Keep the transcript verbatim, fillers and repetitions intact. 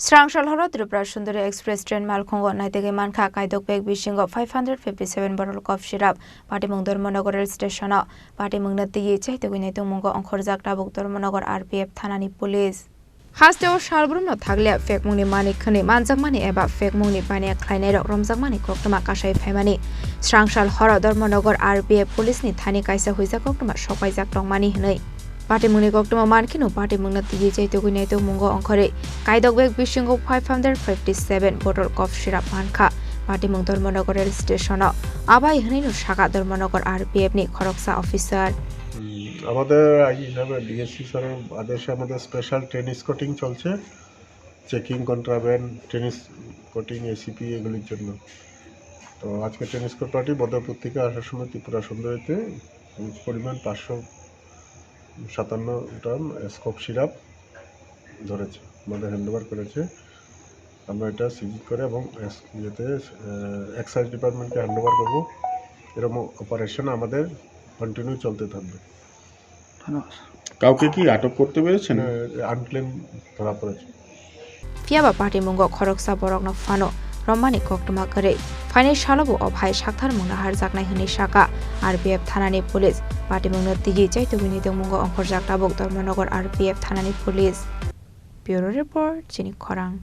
Srangsal horo Tripura Sundari Express train malkhungo naitugwi mankha kaidok bag bisingo five hundred fifty seven bottle cough syrup. Patimung Dharmanagar rail station o patimungno twiwi chaitugwi naitukmungo ongkhorjak tabuk Dharmanagar R P F thanani police. Hasteo salbrumno thakliya phekmungni manik hwnwi manjakmani eba phekmungni baniya khlainairok romjakmani koktwma kasai phaimani. Srangsal horo Dharmanagar R P F police ni thani kaisa huijak koktwma sokpaijak tongmani hwnwi. Patimungni koktwma mankheno patimungno twiwi chaitugwi naitukmungo ongkhorwi kaidok bag bisingo five hundred fifty seven bottle cough syrup mankha. Patimung Dharmanagar rail station o abai hwnwino saka Dharmanagar R P F ni khoroksa officer. হুম, আমাদের আই হিসাবে ডিএসপি স্যারের আদেশে আমাদের special train স্কটিং চলছে, checking, contraband, train স্কটিং, এসিপি এগুলির জন্য। তো আজকে ট্রেন স্কট পার্টি বদরপুর থেকে আসার সময় ত্রিপুরা সুন্দরীতে পরিমাণ পাঁচশো সাতান্ন গ্রাম স্কোপ সিরাপ ধরেছে, আমাদের হ্যান্ডওভার করেছে। আমরা এটা সিজ করে এবং এস-, ইয়েতে, আহ, এক্সাইজ ডিপার্টমেন্টকে হ্যান্ডওভার করবো। এরকম অপারেশন আমাদের কন্টিনিউ চলতে থাকবে। ধন্যবাদ। কাউকে কি আটক করতে পেরেছেন? হ্যাঁ, আনক্লেম ধরা পড়েছে। Phiyaba patimungo khoroksa borokno phano romani koktwma kwrwi. Phainai salobo o bhai saktharmung naharjaknai hwnwi saka R P F thanani police. Patimungno twiwi chaitugwi naitukmungo ongkhorjak tabuk Dharmanagar R P F thanani police. Bureau report, chini khorang.